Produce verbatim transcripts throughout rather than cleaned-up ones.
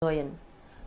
Zoin,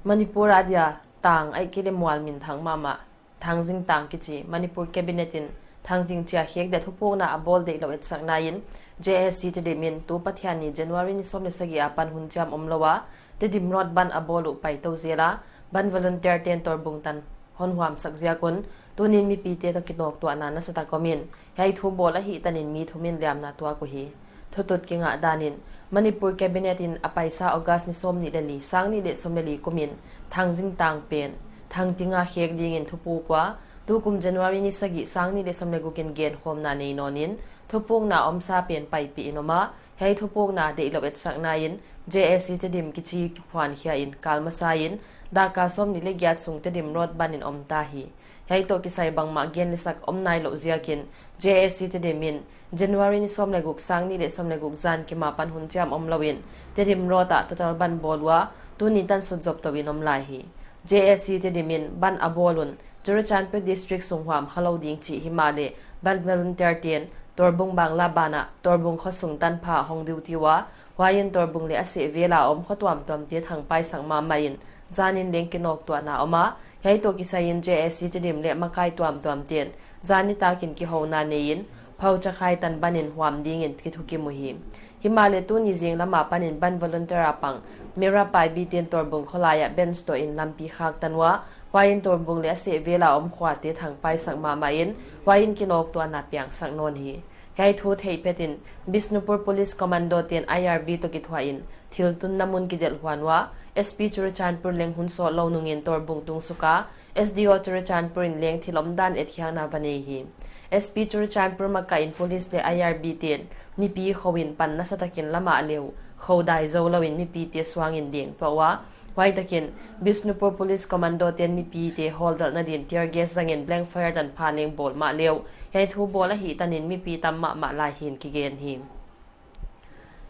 Manipur a dia tang ahihkeileh mual minthang mahmah Thangjing tang kichi Manipur Cabinet in thangting chia khek dia thupukna a bawl deihlouh etsakna in J A C Tedim in tu Pathianni January ni sawm leh sagih apan hun chiam omlou a Tedim Road bandh a bawl uh paitou zel a, bandh volunteer ten Torbung tan hon huamsak ziak un tunin mipite toh kinawktuahna nasatak om in, hiai thu bawl ahih tanin mi thum in liamna tuak uhi. Thutut kingah danin, Manipur Cabinet in a paisa August ni sawmnih leh li, sang nih leh sawm leh li kum in Thangjing tang pen thangting a khek dingin thupuk ua, tukum January ni sagih, sang nih leh sawm leh guk in genkhawmna nei nawn in, thupukna omsa pen paipih in om a, hiai thupukna deihlouh etsakna in J A C Tedim kichi kiphuankhia in kal masa in dakkal sawmnih leh giat sung Tedim Road bandh in omta hi. Hiai toh kisai bangmah gen leh sak om nailouh ziakin J A C Tedim in January ni sawm leh guk, sang nih leh sawm leh guk zan kim apan hun chiam omlou in Tedim Road ah total bandh bawl ua, tuni tan sut zop tou in om lai hi. J A C Tedim in bandh a bawl un Churachandpur District sung huam khalou ding chih himahleh bandh volunteer ten Torbung Bangla banah Torbung khosung tanpha hong duty ua, huai in Torbung leh a sehvel a om kho tuamtuamte thangpaisak mahmah in, zanin leng kinawktuahna om a, hiai toh kisai in J A C Tedim leh makai tuamtuam ten zan nitak in kihouna nei in, Phauchakhai tan bandh in huam dingin kithukim uhi. Himahleh tuni zinglam apan in bandh volunteer a pang Meira Paibi ten Torbung kholai ah bench toh in lampi khaktan ua, huai in Torbung leh a sehvel a om khuate thangpaisak mahmah in, huai in kinawktuahna piangsak nawn hi. Hiai thu theih phet in Bishnupur Police Commando ten I R B toh kithuah in thil tunna mun kidelh huan ua, S P Churachandpur leng hun sawtlou nungin Torbung tung suk a, S D O Churachandpur in leng thil omdan etkhiakna va nei hi. S P Churachandpur makaih in police leh I R B ten mipi khou in pan nasatakin lamah leh uh khou dai zoulou in mipite suangin deng tuah ua, huai takin Bishnupur Police Commando ten mipite hawldalhna din tear gas zangin blank fire tanpha leng bawl mahleh uh, hiai thu bawl ahih tanin mipi tam mahmah lai hi'n kigen hi.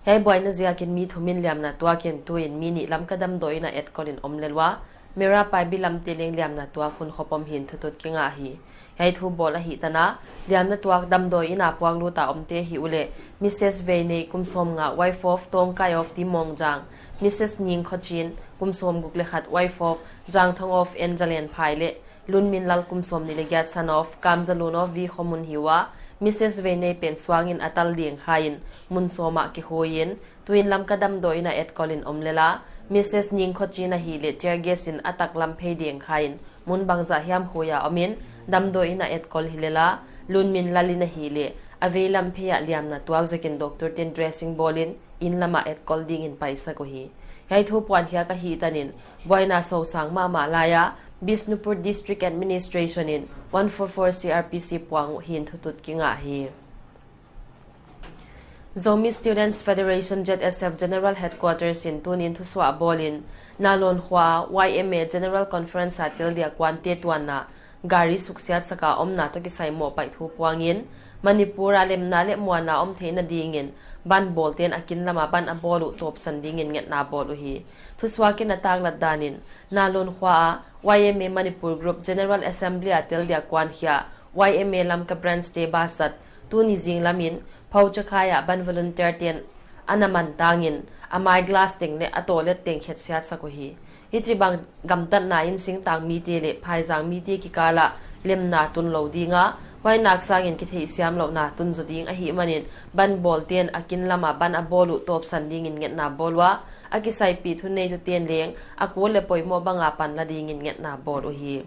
Hiai buaina ziakin mi thum in liamna tuak in tuin mi nih Lamka damdawi inn ah etkol in om lel ua, Meira Paibi lamte leng liamna tuak hun khop om hi'n thutut kingah hi. Hiai thu bawl ahih tan a, liamna tuak damdawi inn a puaklut a omte hi uleh, Missus Veinei kum sawmnga, wife of Tongkai of Timong Jang, Missus Ning Khochin kum sawmguk leh khat, wife of Jangthong of N Zalen Phai leh Lunminlal kum sawmnih leh giat, son of Kamzalun of V Khomun hi ua, Missus Veinei pen suangin a tal ding kha in mun sawm ah kikhui in, tuin Lamka damdawi inn ah etkol in om lel a, Missus Ning Khochin ahihleh tear gas in a taklam phei ding kha in mun bangzah hiam khui a om in, damdawi inn ah etkol hi lel a, Lunminlal in ahihleh a veilam phei ah liamna tuak ziakin doctor ten dressing bawl in, inn lam ah etkol dingin paisak uhi. Hiai thu puankhiak ahih tanin buaina sosang mahmah lai a, Bishnupur District Administration in one four four C R P C puang uh hi'n thutut kingah hi. Zomi Students Federation, Z S F General Headquarters in tunin thusuah bawl in, Nalon khua Y M A General Conference a tel dia kuante tuanna gari suksiat sak a omna toh kisai mohpaih thu puang in, Manipur a lemna leh muanna om theihna dingin bandh bawlten a kin lam a bandh a bawl uh tawpsan dingin ngetna bawl uhi. Thusuak in a taklat danin, Nalon khua a Y M A Manipur Group General Assembly a tel dia kuankhia Y M A Lamka Branch te basat tuni zinglam in Phauchakhai ah bandh volunteer ten ana man tangin a mai glass teng leh a toilet teng khetsiat sak uhi. Hichibang gamtatna in singtang mite leh phaizang mite kikal ah lemna tunlou ding a, huai nak sangin kitheihsiamlouhna tun zaw ding ahih manin bandh bawlten a kin lam a bandh a bawl uh tawpsan dingin ngetna bawl ua, a kisaipih thuneituten leng a kul leh poimoh bang a pan la dingin ngetna bawl uhi.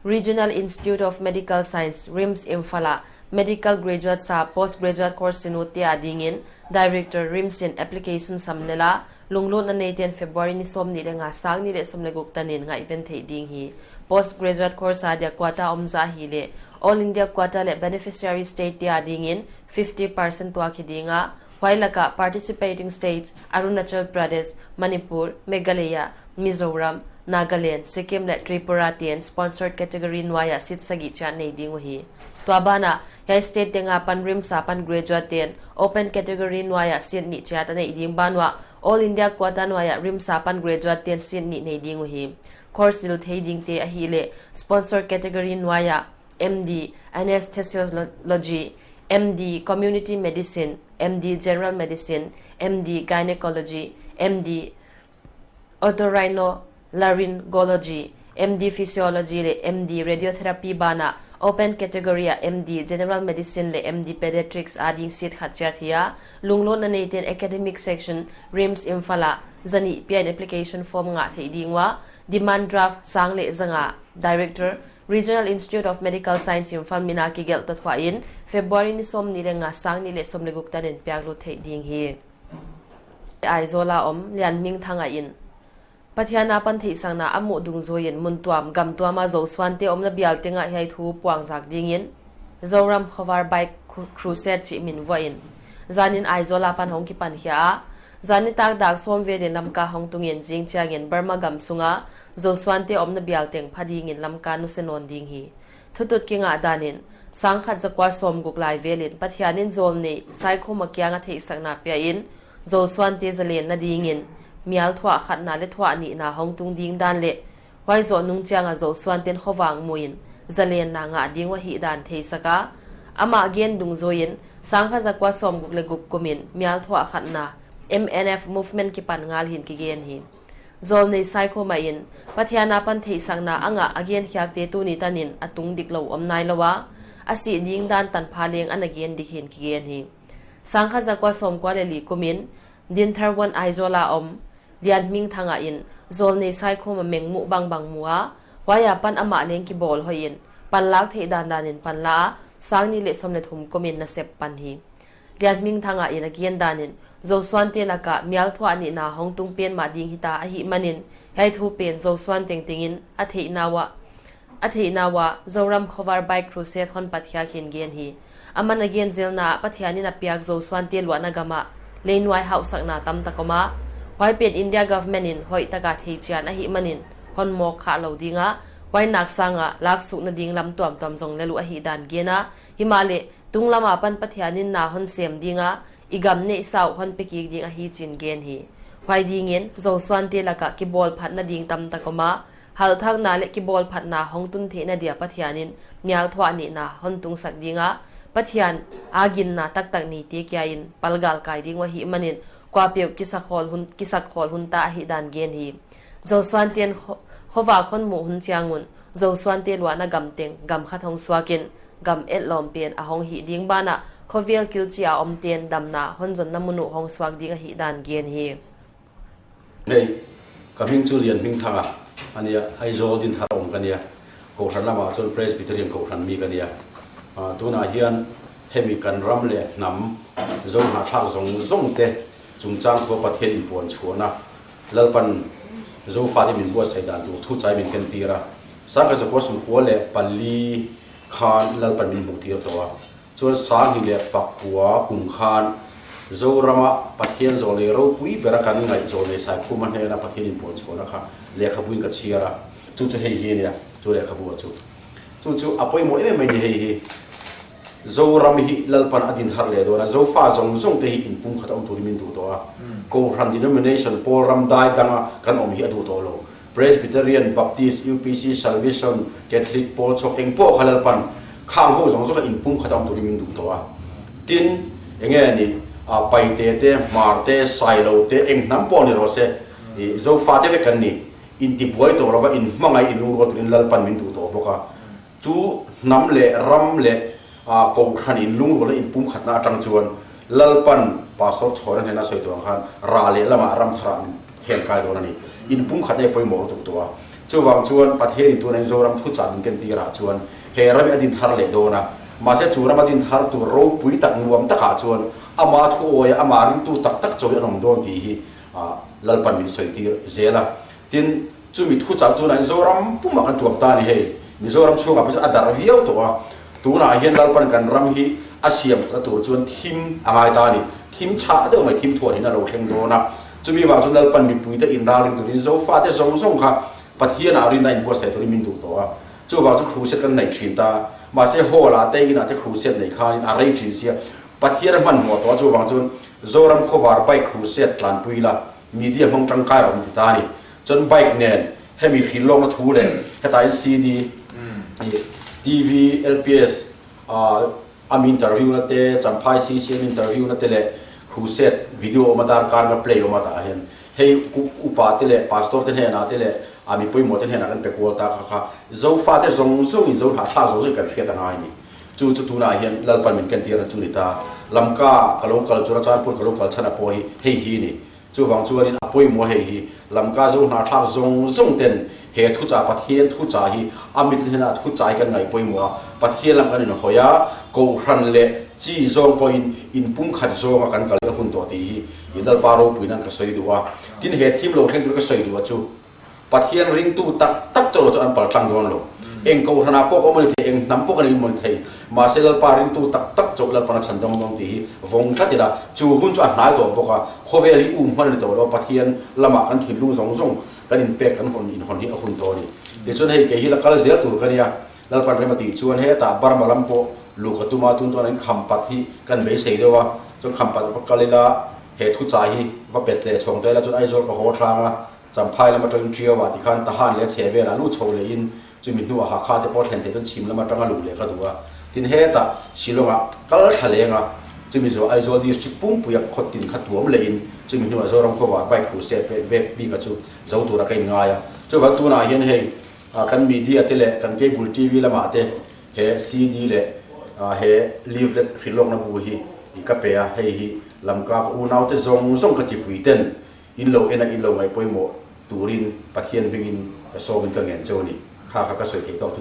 Regional Institute of Medical Science, RIMS Imphal a medical graduate sa postgraduate course sin utte adingin Director RIMS in application sam lel a, lunglutna neiten February ni sawmnih leh nga, sang nih leh sawm leh guk tanin ngaihven theih ding hi. Postgraduate course a dia quota omzah ahihleh All India quota leh beneficiary state te adingin fifty percent tuak hi ding a, huai laka participating states Arunachal Pradesh, Manipur, Meghalaya, Mizoram, Nagaland, Sikkim leh Tripura ten sponsored category nuai ah seat sagih chiat nei ding uhi. Tua banah, hiai state teng apan RIMS apan graduate ten open category nuai ah seat nih chiat a neih ding banuah, All India quota nuai ah RIMS apan graduate ten seat nih nei ding uhi. Course zil thei dingte ahihleh sponsored category nuai ah M D Anesthesiology, M D Community Medicine, M D General Medicine, M D Gynecology, M D Otorhinolaryngology, M D Physiology leh M D Radiotherapy banah open category ah M D General Medicine leh M D Pediatrics ading seat khat chiat hi a, lunglutna neite'n academic section, RIMS Imphal ah zanih piain application form ngah theih ding ua, demand draft sang leh zanga, Director, Regional Institute of Medical Science Imphal min a kigelh toh thuah in February ni sawmnih leh nga, sang nih leh sawm leh guk tan in piaklut theih ding hi. Aizawl a om Lianhmingthanga in Pathian apan theihsakna a muh dungzuiin mun tuam gam tuam a Zosuante omna bial tengah hiai thu puangzak dingin Zoram Khovar Bike Cru-, Crusade chih min vuah in zanin Aizawl apan hong kipan khia a, zan nitak dak sawm velin Lamka hong tungin zing chiangin Burma gam sunga Zosuante omna bial teng pha dingin Lamka nusia nawn ding hi. Thutut kingah danin, sangkhat zakua sawmguk lai velin Pathianin Zawlnei Saikhuma kianga theihsakna piain, Zosuante zalenna dingin mial thuah khatna leh thuah nihna hong tung ding dan leh huai zoh nung chianga Zosuanten khovang muin zalenna ngah ding uh ahihdan theisak a, amah gen dungzuiin sangkhat zakua sawmguk leh guk kumin mial thuah khatna M N F movement kipan ngal hi'n kigen hi. Zawlnei Saikhuma in Pathian apan theihsakna a ngah a genkhiakte tuni tanin a tung diklou om nailou a, a sih ding dan tanpha leng ana gen dik hi'n kigen hi. Sangkhat zakua sawmkua leh li kumin Dintharwon Aizawl a om Lianhmingthanga in Zawlnei Saikhuma mengmuh bangbang mu a, huai apan amah leng kibawl hoihin panlak theih dandanin panla a, sang nih leh sawm leh thum kumin nasep pan hi. Lianhmingthanga in a gen danin, Zosuante laka mial thuah nihna hong tung pen mah ding hita ahihmanin, hiai thu pen Zosuan tengtengin a theihna ua, a theihna ua Zoram Khovar Bike Crusade hon pat khiak hi'n gen hi. Aman a gen zelna ah Pathianin a piak Zosuante luahna gamah leinuai hauhsakna tamtak om a, huai pen India government in hoihtaka theichian ahihmanin hon mawk khalou ding a, huai nak sanga laksukna ding lam tuamtuam zong lel uh ahihdan gen a, himahleh tunglam apan Pathianin na hon sem ding a, i gam neihsa uh hon pe kik ding ahi chi'n gen hi. Huai dingin Zosuante laka kibawlphatna ding tamtak om a, halhthakna leh kibawlphatna hong tun theihna dia Pathianin mial thuah nihna hon tungsak ding a, Pathian a ginna taktak neite kiain palgal kai ding uh ahihmanin kuapeuh kisakhawl hun, kisakhawl hun ta ahihdan gen hi. Zosuanten kho-, khovak hon muh hun chiang un Zosuante luahna gam teng gam khat hong suakin gam etlawm pen a hong hih ding banah khovel kilchi a omten damna hon zonna mun uh hong suak ding ahihdan gen hi. Nei, ka hming chu Lianhmingthanga a nia, Aizawl Dinthar a om ka nia. Kohhran lama chuan Presbyterian Kohhran mi ka nia. Ah, tunah hian hemi kan ram leh hnam Zo hnahthlak zawng zawngte chungchang khua Pathian inpuan chhuahna, Lalpan Zofate min buatsaih dan tur thuchah min kentir a. Sangkhat zakua sawmkua leh pali khan Lalpan min hmuhtir tawh a. Chuan sanghnih leh pakua kum khan Zorama Pathian zawlnei ropui bera kan ngaih zawlnei Saikhuma hnena Pathian inpuan chhuahna kha lehkhabuin ka chhiar a. Chu chu hei hi nia, chu lehkhabu chu. Chu chu a pawimawh em em mai ni hei hi. Zoram hi Lalpan a din har leh dawn a, Zofa zawng zawngte hi inpumkhat a awm turin min duh tawh a. Hmm. Kohhran denomination, pawl ram dai danga kan awm hi a duh tawh lo. Presbyterian, Baptist, U P C, Salvation, Catholic, pawl chawk eng pawh kha Lalpan khang ho zawng zawng kha inpumkhat a awm turin min duh tawh a. Tin, eng nge ni, a, Paite te, Hmar te, Sailo te, eng hnam pawh ni rawh se, i, Zofate vek kan ni, intibuai tawh lova, inhmangaih, inlungrual turin Lalpan min duh tawh bawk a. Chu hnam leh ram leh, a, kohhran inlungrualna inpumkhatna atang chuan Lalpan Pastor Chhawna hnena sawi tuang khan ra leh lama ram thara min hen kai dawn a ni. Inpumkhatna hi pawimawh lutuk tawh a. Chuvang chuan Pathianin tunah Zoram thuchah min kentirah chuan he ram hi a din thar leh dawn a. Mahse, chu ram a din thar tur ropui tak nuam takah chuan ama thu awi a, ama ringtu tak tak chauh hi an awm dawn tih hi, a, Lalpan min sawitir zel a. Tin, chumi thuchah tunah Zoram pumah kan tuam ta ni hei. Mizoram chhungah pawh chu a dar viau tawh a. Tunah hian Lalpan kan ram hi a siam ṭhatna tur chuan thim a ngai ta ni. Thim chhah deuh mai, thim thuan hian a lo thleng dawn a. Chumi vang chuan Lalpan mipuite inralring turin Zofate zawng zawng kha Pathian a rinna inbuatsaih turin min duh tawh a. Chuvang chu crusade kan neih ṭhin ta. Mahse, hall-ah te, inah te crusade neih khan a rei ṭhin sia. Pathian a hmanhmawh tawh a, chuvang chuan Zoram Khawvar Bike Crusade tlanpui la. Media hmang ṭangkai awm ti ta ni. Chuan bike nen hemi hrilhlawkna thu leh heta in C D, mm, i, T V, L P S, a, a mi interview na te, Champhai C C M interview na te leh crusade video awm a, darkar na play awm a, tah hian Hei u- upa te leh pastor te hnen a te leh a mi poimoh te hnen a kan pe kual ta kha kha, Zofate zongzong in, Zo hnahthlak zongzong in kan hriat a ngai ni. Chu chu tuna hian Lalpan min kentir chu ni ta. Lamka ka lo kal chu, Churachandpur ka lo kal chhan a pawh hi hei hi ni. Chuvang chuan in a poimoh hei hi, Lamka Zo hnahthlak zongzong ten he thuchah, Pathian thuchah hi, a mit hnen a thuchah hi kan ngaih poimoh a, Pathian lam kan inhawi a, kohhran leh chi zawng pawhin inpumkhat zawnga kan kal a hun tawh tih hi i Lalpa ropuina'n ka sawi duh a. Tin, he thim lo thleng tur ka sawi duh a chu, Pathian ringtu tak tak chauh lo chu an paltlang dawn lo. Eng kohhran a pawh ka awm a ni thei, eng hnam pawh ka ni awm a ni thei. Mahse, Lalpa ringtu tak tak chauh Lalpan a chhandawng dawn tih hi vawng tlat ila, chu hun chu a hnai tawh bawk a. Khawvel hi um hman a ni tawh lo, Pathian lamah kan thinlung zongzong kan inpek, kan hun inhawn hi a hun tawh a ni. Tichuan, hei kei hi la kal zel tur ka nia. Lalpan rem a tih chuan, hetah Burma lam pawh luh ka tum a, tun tawh in Khampat hi kan beisei deuh a. Chuan Khampat va kal ila, he thuchah hi va pet leh chhawng ta ila, chuan Aizawl ka haw thlang a, Champhai lam aṭangin Tiau ah ti khan Tahan leh chhehvel a lut chho leh in, chumi hnuah Hakha te pawh thlen thei chuan chhim lam aṭanga luh leh ka duh a. Tin, hetah Shillong ah kal thla leng a, chumi zawh Aizawl district pumpui a khawtin kha tuam leh in, chumi hnuah Zoram khawvar bike crusade vek bik a chu zo tura ka inngai a. Chuvang tunah hian hei, a, kan media te leh kan cable T V lamah te, he C D leh, a, he leaflet hrilhlawkna bu hi i ka pe a, hei hi Lamka ka unaute zongzong ka chipui ten in lo en a, in lo ngaih poimoh turin Pathian hmingin ka sawmin ka ngen cheu a ni. Kha kha ka sawi thei tawk chu.